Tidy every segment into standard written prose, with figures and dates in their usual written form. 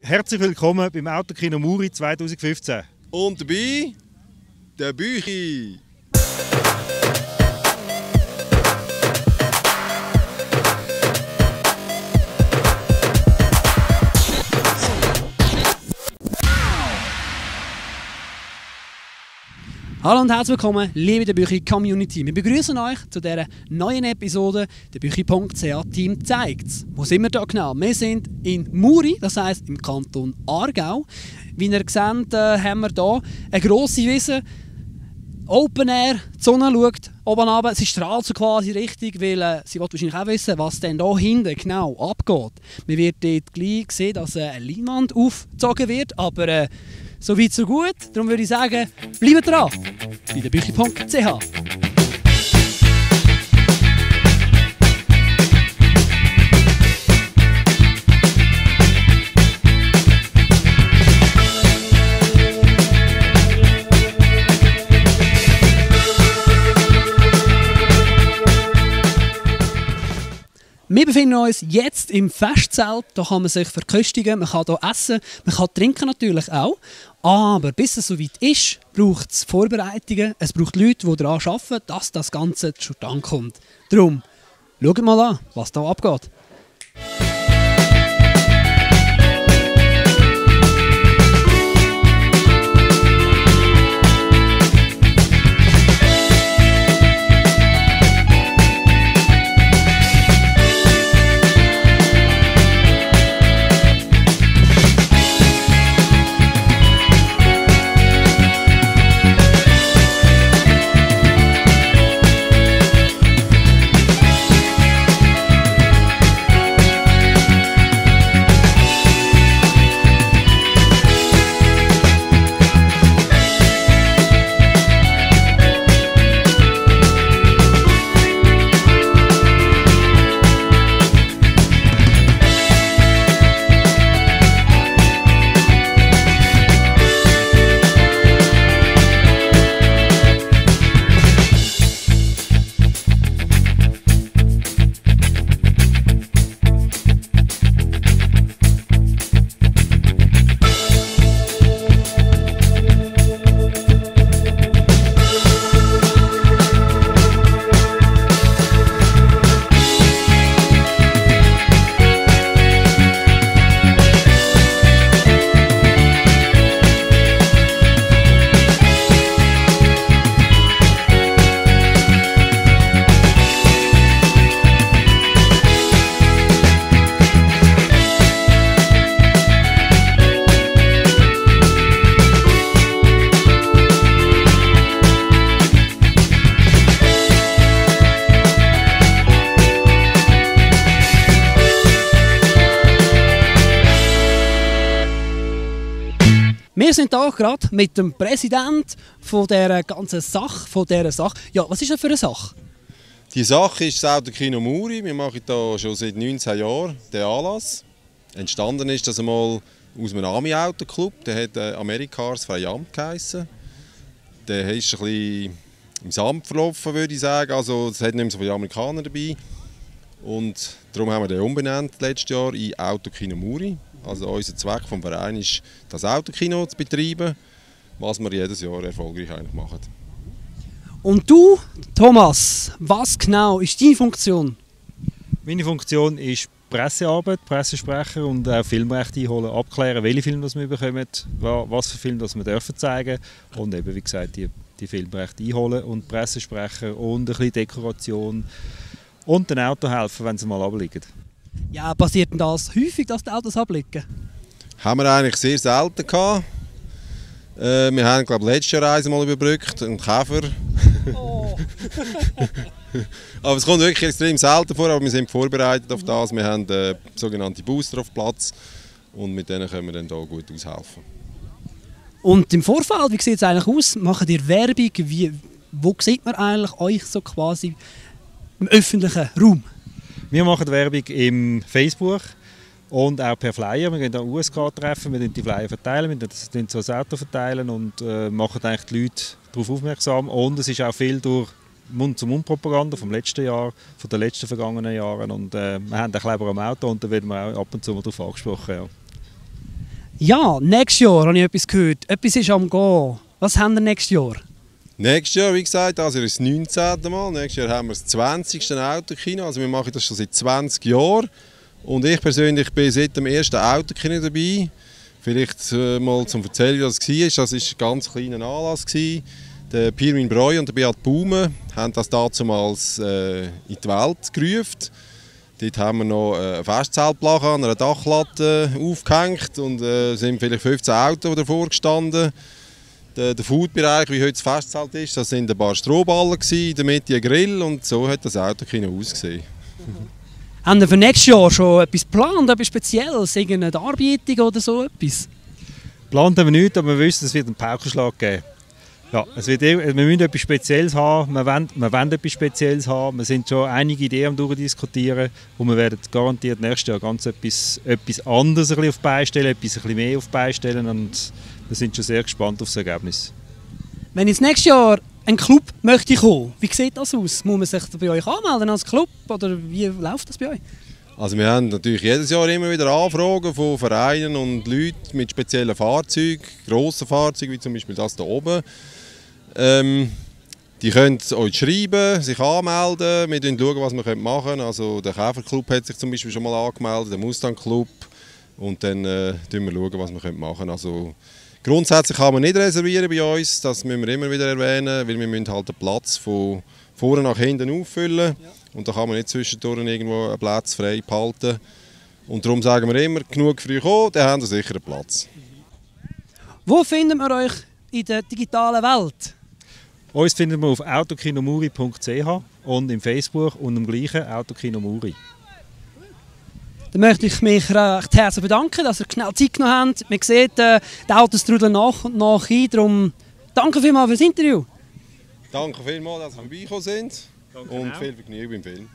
Herzlich willkommen beim Autokino Muri 2015. Und dabei der Büchi. Hallo und herzlich willkommen, liebe der Büchi Community. Wir begrüßen euch zu dieser neuen Episode der Büchi.ch Team zeigt's. Wo sind wir da genau? Wir sind in Muri, das heisst im Kanton Aargau. Wie ihr seht, haben wir hier eine grosse Wiese. Open Air, die Sonne schaut oben runter, sie strahlt so quasi richtig, weil sie will wahrscheinlich auch wissen, was denn hier hinten genau abgeht. Man wird dort gleich sehen, dass eine Leinwand aufgezogen wird, aber so weit so gut. Darum würde ich sagen, bleibt dran bei der Büchi.ch. Wir befinden uns jetzt im Festzelt. Hier kann man sich verköstigen, man kann hier essen, man kann trinken natürlich auch. Aber bis es soweit ist, braucht es Vorbereitungen. Es braucht Leute, die daran arbeiten, dass das Ganze zustande kommt. Darum, schaut mal an, was hier abgeht. Wir sind hier gerade mit dem Präsidenten von dieser ganzen Sache, Ja, was ist das für eine Sache? Die Sache ist das Autokino Muri. Wir machen hier schon seit 19 Jahren den Anlass. Entstanden ist das einmal aus einem Army-Autoclub, der hat Americars Freiamt geheissen. Der ist ein bisschen im Sand verlaufen, würde ich sagen. Also, es hat nicht mehr so viele Amerikaner dabei. Und darum haben wir den umbenannt letztes Jahr in Autokino Muri. Also unser Zweck vom Verein ist, das Autokino zu betreiben, was wir jedes Jahr erfolgreich eigentlich machen. Und du, Thomas, was genau ist deine Funktion? Meine Funktion ist Pressearbeit, Pressesprecher und auch Filmrechte einholen, abklären, welche Filme wir bekommen, was für Filme wir dürfen zeigen und eben, wie gesagt, die Filmrechte einholen und Pressesprecher und ein bisschen Dekoration und den Auto helfen, wenn sie mal abliegen. Ja, passiert denn das häufig, dass die Autos abliegen? Haben wir eigentlich sehr selten gehabt. Wir haben, glaube ich, letztes Jahr einmal überbrückt, einen Käfer. Oh. Aber es kommt wirklich extrem selten vor, aber wir sind vorbereitet auf das. Wir haben sogenannte Booster auf Platz und mit denen können wir dann hier gut aushelfen. Und im Vorfeld, wie sieht es eigentlich aus? Macht ihr Werbung? Wo sieht man eigentlich euch so quasi im öffentlichen Raum? Wir machen Werbung im Facebook und auch per Flyer. Wir gehen an USK-Treffen, wir die Flyer verteilen, wir so das Auto verteilen und machen eigentlich die Leute darauf aufmerksam. Und es ist auch viel durch Mund-zu-Mund-Propaganda vom letzten Jahr, von den letzten vergangenen Jahren. Und wir haben einen Kleber am Auto und da werden wir auch ab und zu mal darauf angesprochen. Ja. Ja, nächstes Jahr habe ich etwas gehört. Etwas ist am Gehen. Was haben wir nächstes Jahr? Nächstes Jahr, wie gesagt, also ist das 19. Mal. Nächstes Jahr haben wir das 20. Autokino. Also wir machen das schon seit 20 Jahren. Und ich persönlich bin seit dem ersten Autokino dabei. Vielleicht mal zum Erzählen, wie das war. Das war ein ganz kleiner Anlass. Der Pirmin Breu und der Beat Baume haben das damals in die Welt gerufen. Dort haben wir noch eine Festzeltplache an einer Dachlatte aufgehängt und sind vielleicht 15 Autos davor gestanden. Der Foodbereich, wie heute das Festzelt ist, das sind ein paar Strohballen, in der Mitte ein Grill und so hat das Autokino ausgesehen. Haben wir für nächstes Jahr schon etwas geplant, etwas Spezielles, irgendeine Darbietung oder so etwas? Geplant haben wir nichts, aber wir wissen, es wird einen Paukenschlag geben. Ja, wir müssen etwas Spezielles haben, wir wollen etwas Spezielles haben, wir sind schon einige Ideen am durchdiskutieren und wir werden garantiert nächstes Jahr ganz etwas anderes ein bisschen auf die Beine stellen, etwas ein bisschen mehr auf die Beine stellen und wir sind schon sehr gespannt auf das Ergebnis. Wenn jetzt nächstes Jahr ein Club möchte kommen, wie sieht das aus? Muss man sich bei euch anmelden als Club oder wie läuft das bei euch? Also wir haben natürlich jedes Jahr immer wieder Anfragen von Vereinen und Leuten mit speziellen Fahrzeugen, grossen Fahrzeugen wie zum Beispiel das hier oben. Die können euch schreiben, sich anmelden, wir schauen, was wir machen können. Also der Käferclub hat sich zum Beispiel schon mal angemeldet, der Mustang Club. Und dann schauen wir, was wir machen können. Also, grundsätzlich kann man nicht reservieren bei uns, das müssen wir immer wieder erwähnen, weil wir müssen halt den Platz von vorne nach hinten auffüllen. Ja. Und da kann man nicht zwischendurch irgendwo einen Platz frei behalten. Und darum sagen wir immer, genug früh kommen, dann haben wir sicher einen Platz. Wo finden wir euch in der digitalen Welt? Uns findet man auf autokinomuri.ch und im Facebook und im gleichen Autokino Muri. Dann möchte ich mich recht herzlich bedanken, dass ihr schnell Zeit genommen habt. Man sieht, die Autos trudeln nach und nach ein. Darum danke vielmals für das Interview. Danke vielmals, dass Sie vorbeigekommen sind. Danke und viel Vergnügen beim Film.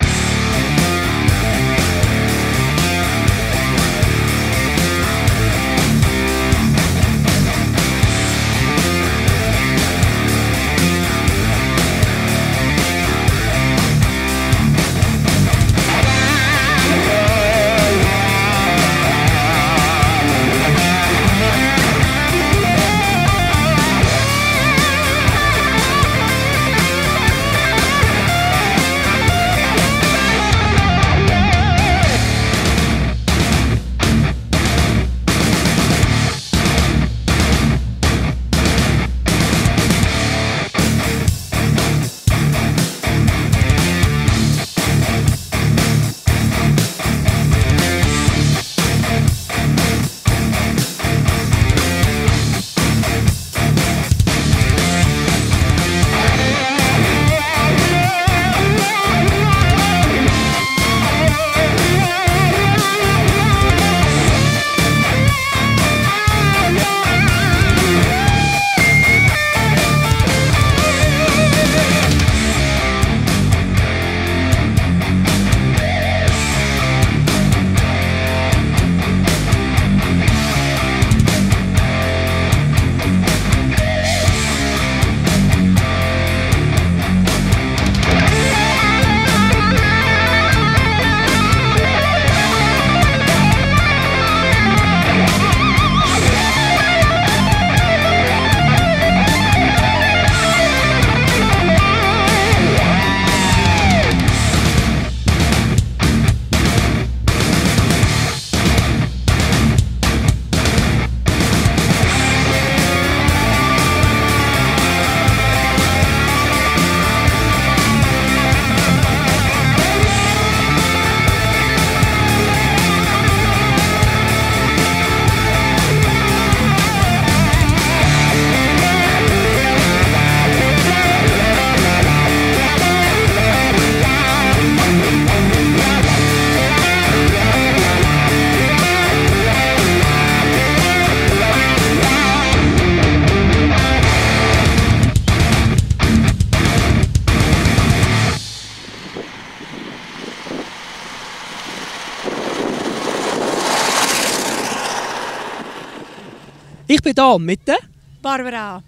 Ich bin hier mit der Barbara.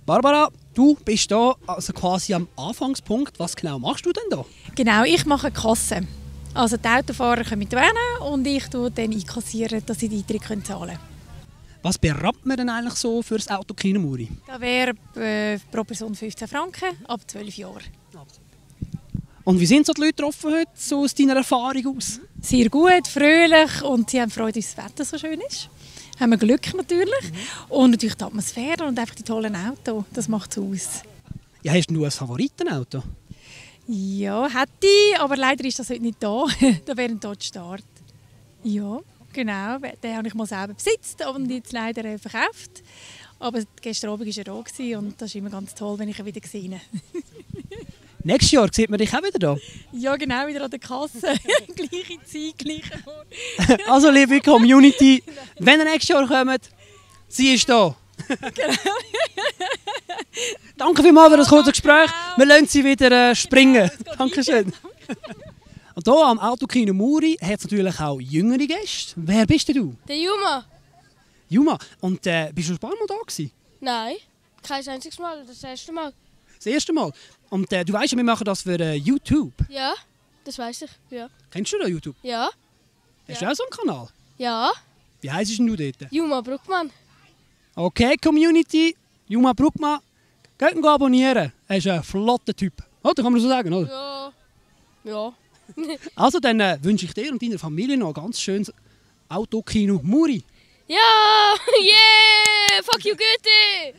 Barbara, du bist hier also quasi am Anfangspunkt. Was genau machst du denn da? Genau, ich mache Kasse. Also die Autofahrer kommen mit Wähnen und ich tue dann einkassieren, dass sie die Eintritt zahlen können. Was berappt man denn eigentlich so für das Autokino Muri? Da wäre pro Person 15 Franken ab 12 Jahren. Und wie sind so die Leute getroffen heute, so aus deiner Erfahrung aus? Sehr gut, fröhlich und sie haben Freude, dass das Wetter so schön ist. Haben wir Glück natürlich. Und natürlich die Atmosphäre und einfach die tollen Autos, das macht es aus. Ja, hast du ein Favoritenauto? Ja, hätte ich, aber leider ist das heute nicht da. Da wäre ein Dodge Start. Ja, genau. Den habe ich mal selber besitzt und jetzt leider verkauft. Aber gestern Abend war er da gewesen und das ist immer ganz toll, wenn ich ihn wieder sehe. Nächstes Jahr sieht man dich auch wieder da. Ja, genau, wieder an der Kasse. Gleiche Zeit, gleicher Ort. Also, liebe Community, wenn ihr nächstes Jahr kommt, sie ist da. Danke vielmals für das kurze Gespräch. Wir lassen sie wieder springen. Dankeschön. Und hier am Autokino Muri hat es natürlich auch jüngere Gäste. Wer bist denn du? Der Juma? Juma. Und bist du schon ein paar Mal da gewesen? Nein, kein einziges Mal, das erste Mal. Das erste Mal. Und du weißt ja, wir machen das für YouTube. Ja, das weiß ich, ja. Kennst du da YouTube? Ja, Hast du auch so einen Kanal? ja, Wie heisst du dort? Juma Bruckmann. Okay, Community, Juma Bruckmann, geht ihn abonnieren. Er ist ein flotter Typ. Oder, kann man so sagen, oder? Ja, ja. Also, dann wünsche ich dir und deiner Familie noch ein ganz schönes Autokino Muri. Ja, yeah, fuck you Goethe!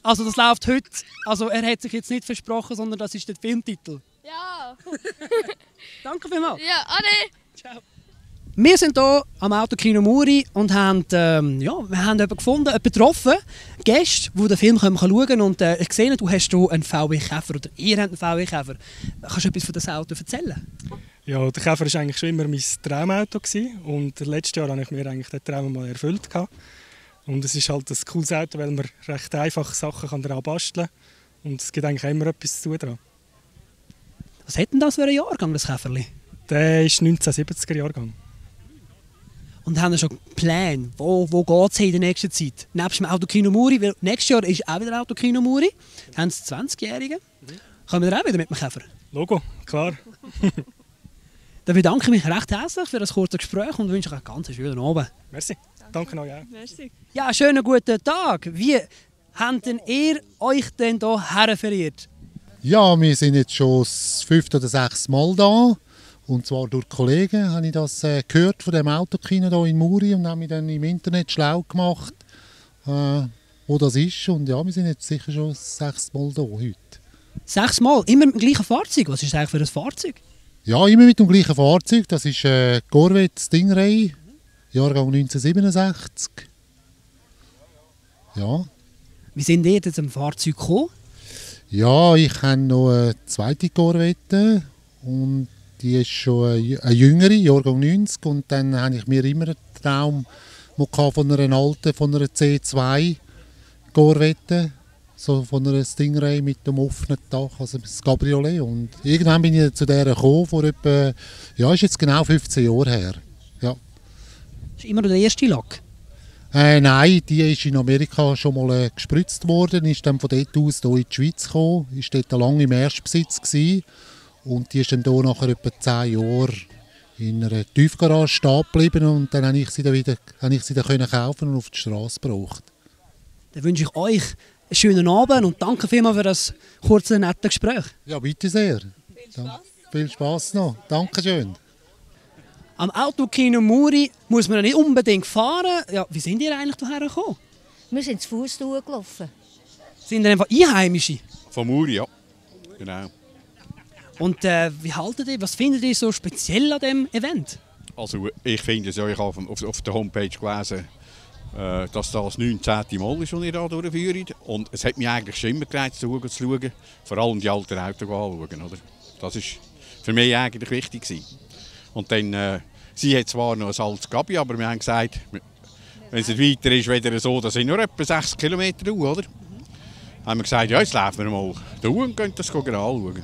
Also, das läuft heute. Also, er hat sich jetzt nicht versprochen, sondern das ist der Filmtitel. Ja, Danke vielmals. ja, Ade! Ciao. Wir sind hier am Autokino Muri und haben, wir haben jemanden gefunden, jemanden getroffen, Gäste, die den Film schauen können. Und ich sehe, du hast hier einen VW Käfer oder ihr habt einen VW Käfer. Kannst du etwas von diesem Auto erzählen? Ja, der Käfer war eigentlich schon immer mein Traumauto und letztes Jahr habe ich mir eigentlich den Traum mal erfüllt. Und es ist halt ein cooles Auto, weil man recht einfach Sachen daran basteln kann. Und es gibt eigentlich immer etwas zu tun daran. Was hat denn das für ein Jahrgang, das Käferli? Der ist 1970er Jahrgang. Und haben schon Pläne, wo geht es in der nächsten Zeit? Nebst dem Autokino Muri, weil nächstes Jahr ist auch wieder Autokino Muri. Da haben sie 20-Jährige. Kommen wir auch wieder mit dem Käfer? Logo, klar. Dann bedanke ich mich recht herzlich für das kurze Gespräch und wünsche euch einen ganz schönen Abend. Merci. Danke euch auch. Ja, schönen guten Tag. Wie habt denn ihr euch denn hier herverirrt? Ja, wir sind jetzt schon das 5. oder 6. Mal da. Und zwar durch Kollegen habe ich das gehört von dem Autokino hier in Muri und habe mich dann im Internet schlau gemacht, wo das ist. Und ja, wir sind jetzt sicher schon das 6. Mal hier heute. 6 Mal? Immer mit dem gleichen Fahrzeug? Was ist das eigentlich für ein Fahrzeug? Ja, immer mit dem gleichen Fahrzeug. Das ist Corvette Stingray, Jahrgang 1967. Ja. Wie sind ihr jetzt am Fahrzeug gekommen? Ja, ich habe noch eine zweite Corvette und die ist schon eine jüngere, Jahrgang 90. Und dann hatte ich mir immer einen Traum von einer alten, von einer C2 Corvette, so von einer Stingray mit dem offenen Dach, also das Cabriolet. Und irgendwann bin ich zu der gekommen, vor etwa, ja, ist jetzt genau 15 Jahren her. Ja. Das ist immer noch der erste Lack. Nein, die ist in Amerika schon mal gespritzt worden, ist dann von dort aus hier in die Schweiz gekommen, ist dort lange im Erstbesitz gewesen. Und die ist dann hier nachher etwa 10 Jahre in einer Tiefgarage stehen geblieben und dann konnte ich sie dann kaufen und auf die Straße gebracht. Dann wünsche ich euch einen schönen Abend und danke vielmals für das kurze, nette Gespräch. Ja, bitte sehr. Viel Spaß noch. Dankeschön. Am Autokino Muri muss man nicht unbedingt fahren. Ja, wie sind ihr eigentlich hierher gekommen? Wir sind zu Fuß durchgelaufen. Sind ihr einfach Einheimische? Von Muri, ja. Genau. Und wie haltet ihr, was findet ihr so speziell an diesem Event? Also ich finde, ich habe auf der Homepage gelesen, dass das 19. Mal ist, das ihr hier durchführt. Und es hat mich eigentlich schon immer gereizt, zu schauen. Vor allem die alten Autos anschauen. Oder? Das war für mich eigentlich wichtig gewesen. Und dann, sie hat zwar noch ein altes Gabi, aber wir haben gesagt, wenn es nicht weiter ist, wieder so, das sind nur etwa 6 Kilometer, oder? Haben wir gesagt, ja, jetzt laufen wir mal da und können das anschauen.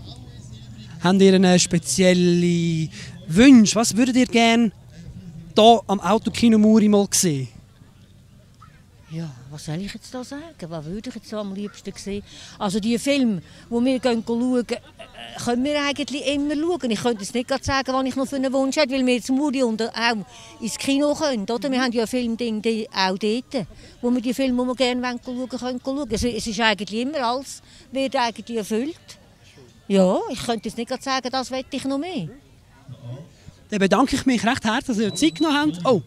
Habt ihr einen speziellen Wunsch? Was würdet ihr gerne hier am Autokino Muri mal sehen? Ja, was soll ich jetzt da sagen? Was würde ich jetzt so am liebsten sehen? Also die Filme, die wir schauen, können wir eigentlich immer schauen. Ich könnte jetzt nicht gerade sagen, was ich noch für einen Wunsch habe, weil wir jetzt Muri und auch ins Kino können. Oder? Wir haben ja Filmdinge auch dort, wo wir die Filme, die wir gerne schauen können, schauen. Es ist eigentlich immer alles, wird eigentlich erfüllt. Ja, ich könnte jetzt nicht gerade sagen, das möchte ich noch mehr. Dann bedanke ich mich recht herzlich, dass ihr Zeit genommen habt. Oh,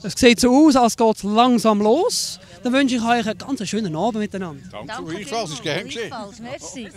es sieht so aus, als geht es langsam los. Dann wünsche ich euch einen ganz schönen Abend miteinander. Danke, gleichfalls, ist gern geschehen. Merci.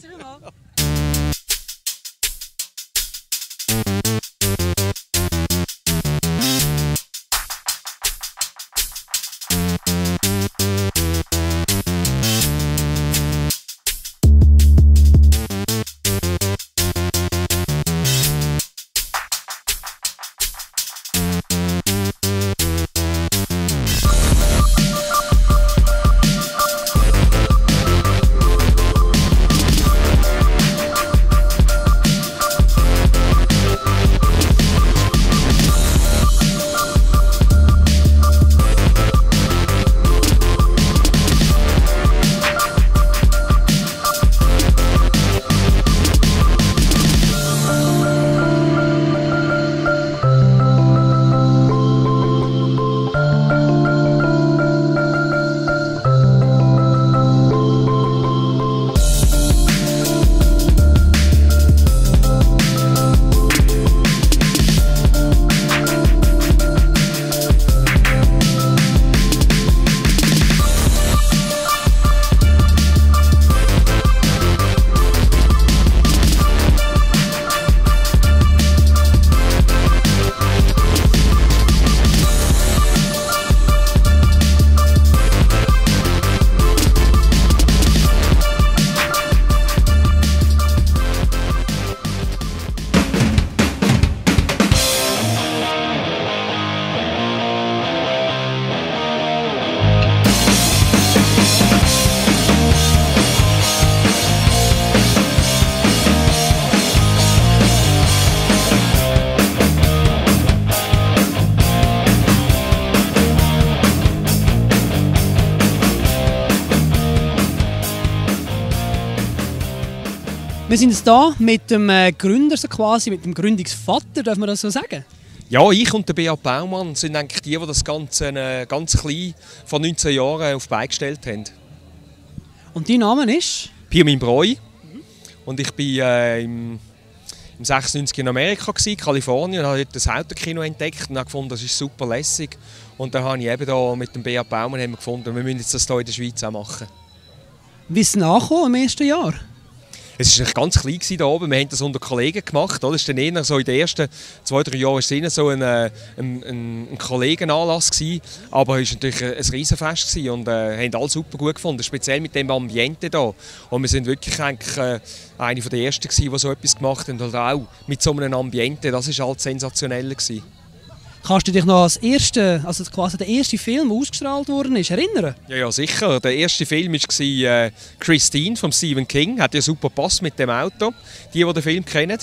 Wir sind jetzt hier mit dem Gründer, so quasi, mit dem Gründungsvater, darf man das so sagen? Ja, ich und der Beat Baumann sind eigentlich die das Ganze ganz klein vor 19 Jahren auf die Beine gestellt haben. Und dein Name ist? Pirmin Breu. Und ich war im 96 in Amerika, Kalifornien, und habe dort das Autokino entdeckt und habe gefunden, das ist super lässig. Und dann habe ich eben da mit dem Beat Baumann gefunden, wir müssen jetzt das hier in der Schweiz auch machen. Wie ist es angekommen im ersten Jahr? Es war ganz klein hier oben. Wir haben das unter Kollegen gemacht. Das ist dann eher so in den ersten 2-3 Jahren war es so ein Kollegenanlass gewesen. Aber es war natürlich ein Riesenfest und haben alle super gut gefunden, speziell mit dem Ambiente hier. Und wir sind wirklich eigentlich eine der ersten gewesen, die so etwas gemacht haben. Und auch mit so einem Ambiente, das war halt sensationell gewesen. Kannst du dich noch als also quasi der erste Film, der ausgestrahlt worden ist, erinnern? Ja, sicher. Der erste Film war Christine von Stephen King. Hat ja super gepasst mit dem Auto, die den Film kennen.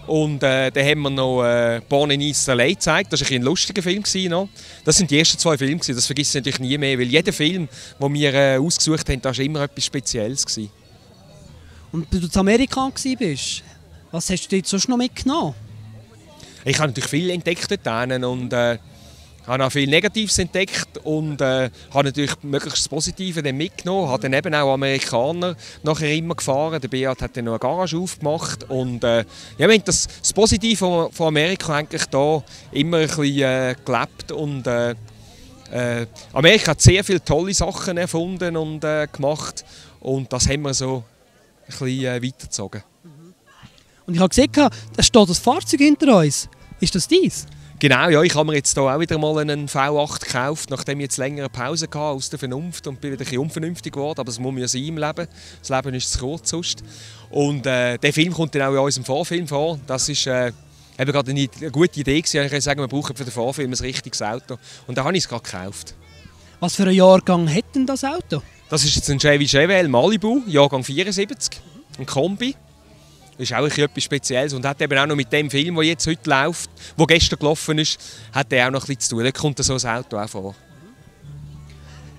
Und dann haben wir noch Born in East LA gezeigt. Das war ein lustiger Film. Noch. Das sind die ersten 2 Filme. Das vergisst ich natürlich nie mehr, weil jeder Film, den wir ausgesucht haben, war immer etwas Spezielles. Und als du in Amerika warst, was hast du dort sonst noch mitgenommen? Ich habe natürlich viel entdeckt dort und habe auch viel Negatives entdeckt und habe natürlich möglichst das Positive dann mitgenommen. Habe dann eben auch Amerikaner nachher immer gefahren. Der Beat hat dann noch eine Garage aufgemacht und ja, wir haben das Positive von Amerika eigentlich da immer ein bisschen gelebt und Amerika hat sehr viele tolle Sachen erfunden und gemacht und das haben wir so ein bisschen weitergezogen. Und ich habe gesehen, da steht das Fahrzeug hinter uns. Ist das dies? Genau, ja, ich habe mir jetzt hier auch wieder mal einen V8 gekauft, nachdem ich jetzt länger eine Pause hatte aus der Vernunft und bin wieder ein bisschen unvernünftig geworden, aber es muss ja sein im Leben. Das Leben ist zu kurz sonst. Und der Film kommt dann auch in unserem Vorfilm vor. Das ist eben gerade eine gute Idee gewesen. Ich kann sagen, wir brauchen für den Vorfilm ein richtiges Auto. Und da habe ich es gerade gekauft. Was für einen Jahrgang hat denn das Auto? Das ist jetzt ein Chevy Chevelle Malibu, Jahrgang 74, ein Kombi. Das ist auch etwas Spezielles und hat eben auch noch mit dem Film, der jetzt heute läuft, der gestern gelaufen ist, hat er auch noch ein bisschen zu tun. Da kommt so ein Auto auch vor.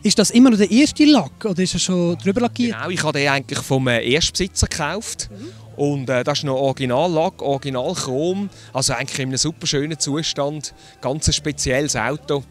Ist das immer noch der erste Lack oder ist er schon drüber lackiert? Genau, ich habe den eigentlich vom Erstbesitzer gekauft. Und das ist noch Originallack, Originalchrom, also eigentlich in einem super schönen Zustand, ganz ein spezielles Auto.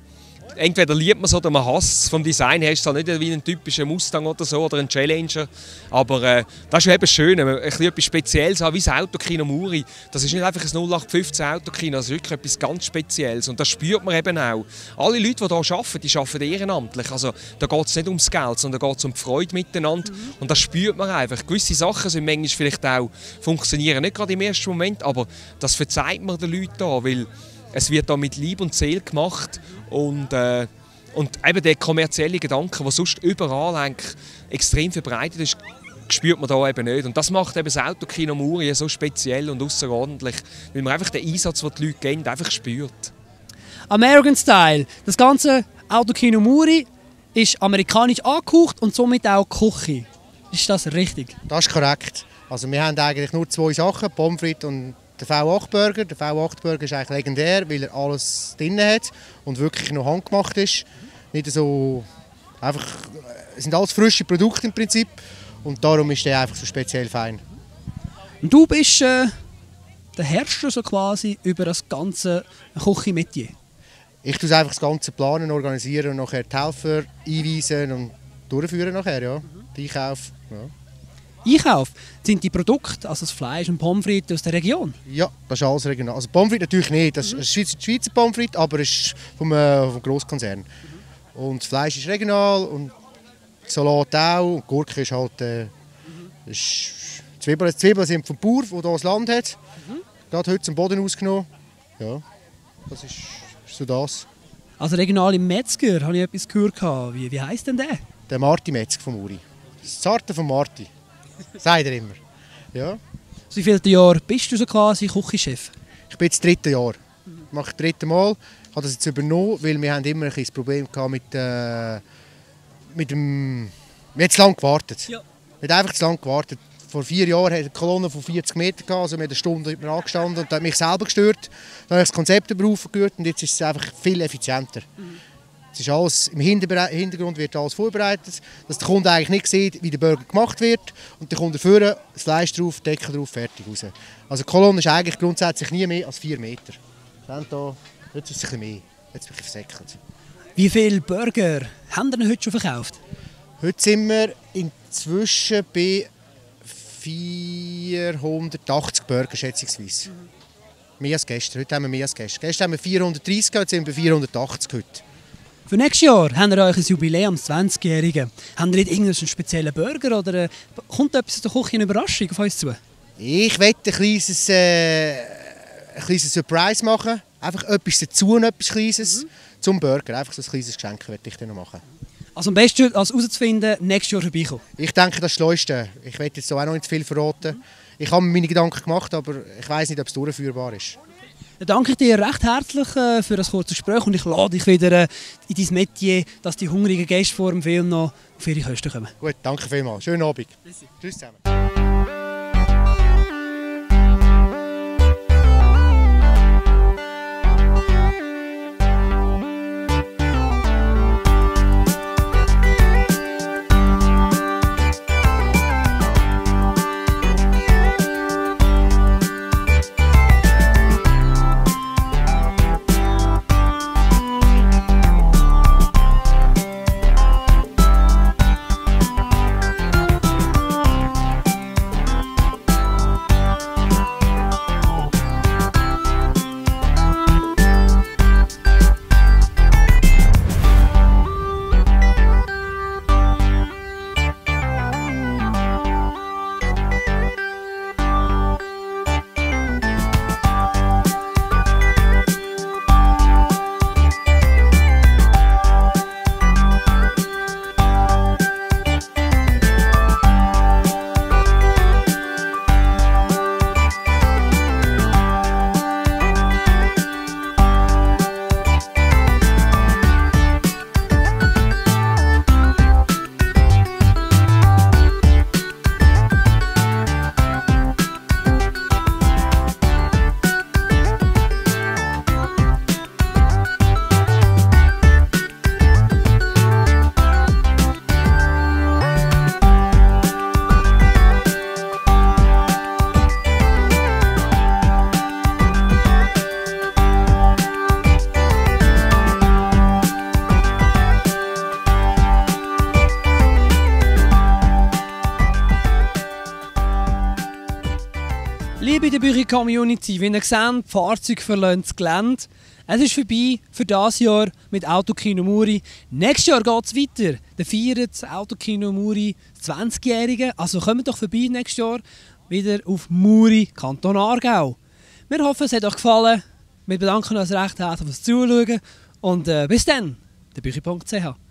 Entweder liebt man es oder man hasst es. Vom Design her ist es nicht wie ein typischer Mustang oder so oder ein Challenger. Aber das ist eben schön, etwas Spezielles haben, wie das Autokino Muri. Das ist nicht einfach ein 0815 Autokino, das ist wirklich etwas ganz Spezielles. Und das spürt man eben auch. Alle Leute, die hier arbeiten, die arbeiten ehrenamtlich. Also, da geht es nicht ums Geld, sondern da geht es um die Freude miteinander. Und das spürt man einfach. Gewisse Sachen sind manchmal vielleicht auch, funktionieren nicht gerade im ersten Moment, aber das verzeiht man den Leuten da, weil es wird da mit Liebe und Seele gemacht und eben der kommerzielle Gedanke, der sonst überall eigentlich extrem verbreitet ist, spürt man da eben nicht. Und das macht eben das Autokino Muri so speziell und außerordentlich, weil man einfach den Einsatz, den die Leute geben, einfach spürt. American Style. Das ganze Autokino Muri ist amerikanisch angehaucht und somit auch Küche. Ist das richtig? Das ist korrekt. Also wir haben eigentlich nur 2 Sachen, Pommes frites und der V8-Burger. Der V8-Burger ist eigentlich legendär, weil er alles drin hat und wirklich noch handgemacht ist. Nicht so einfach, es sind alles frische Produkte im Prinzip und darum ist der einfach so speziell fein. Und du bist der Herrscher so quasi über das ganze Küche-Metier? Ich tue einfach das ganze planen, organisieren und nachher die Helfer einweisen und durchführen nachher, ja. Den Einkauf, ja. Einkauf? Sind die Produkte, also das Fleisch und Pommes frites aus der Region? Ja, das ist alles regional. Also Pommes frites natürlich nicht, das ist Schweizer Pommes frites, aber es ist vom Grosskonzern. Und das Fleisch ist regional und Salat auch und Gurke ist halt... Zwiebeln sind vom Bauer, der hier das Land hat. Gerade heute zum Boden ausgenommen. Ja, das ist so das. Also regional im Metzger habe ich etwas gehört. Wie heisst denn der? Der Marti Metzger vom Uri. Das Zarte von Marti. Sagt er immer. Ja. Wie viele Jahre bist du so quasi Küchenchef? Ich bin jetzt das 3. Jahr. Ich mache das 3. Mal. Ich habe das jetzt übernommen, weil wir haben immer ein das Problem gehabt mit dem... Wir haben zu lange gewartet. Ja. Wir haben einfach zu lange gewartet. Vor 4 Jahren hatte ich eine Kolonne von 40 Metern, also wir haben eine Stunde angestanden und das hat mich selber gestört. Dann habe ich das Konzept übergehört und jetzt ist es einfach viel effizienter. Es ist alles, im Hintergrund wird alles vorbereitet, dass der Kunde eigentlich nicht sieht, wie der Burger gemacht wird. Und der Kunde vorne, das Fleisch drauf, Deckel drauf, fertig raus. Also die Kolonne ist eigentlich grundsätzlich nie mehr als 4 Meter. Jetzt ist es ein bisschen mehr, jetzt bin ich versäckelt. Wie viele Burger haben Sie heute schon verkauft? Heute sind wir inzwischen bei 480 Burger schätzungsweise. Mehr als gestern. Heute haben wir mehr als gestern. Gestern haben wir 430, heute sind wir bei 480 heute. Für nächstes Jahr habt ihr euch ein Jubiläum, das 20-Jährige. Habt ihr nicht irgendeinen speziellen Burger oder kommt etwas aus der Küche, eine Überraschung auf uns zu? Ich möchte ein kleines Surprise machen. Einfach etwas dazu, etwas Kleines zum Burger. Einfach so ein kleines Geschenk möchte ich dann noch machen. Also am besten, als herauszufinden, nächstes Jahr vorbeikommen? Ich denke, das ist das Schleuste. Ich will jetzt so auch noch nicht zu viel verraten. Ich habe mir meine Gedanken gemacht, aber ich weiss nicht, ob es durchführbar ist. Dann danke ich dir recht herzlich für das kurze Gespräch und ich lade dich wieder in dein Metier, dass die hungrigen Gäste vor dem Film noch auf ihre Kosten kommen. Gut, danke vielmals. Schönen Abend. Tschüss zusammen. Liebe der Büchi-Community, wie ihr seht, die Fahrzeuge verlassen das Gelände. Es ist vorbei für dieses Jahr mit Autokino Muri. Nächstes Jahr geht es weiter. Dann feiert das Autokino Muri das 20-Jährige. Also kommt doch vorbei nächstes Jahr wieder auf Muri, Kanton Aargau. Wir hoffen, es hat euch gefallen. Wir bedanken uns recht herzlich fürs Zuschauen. Und bis dann, der Büchi.ch.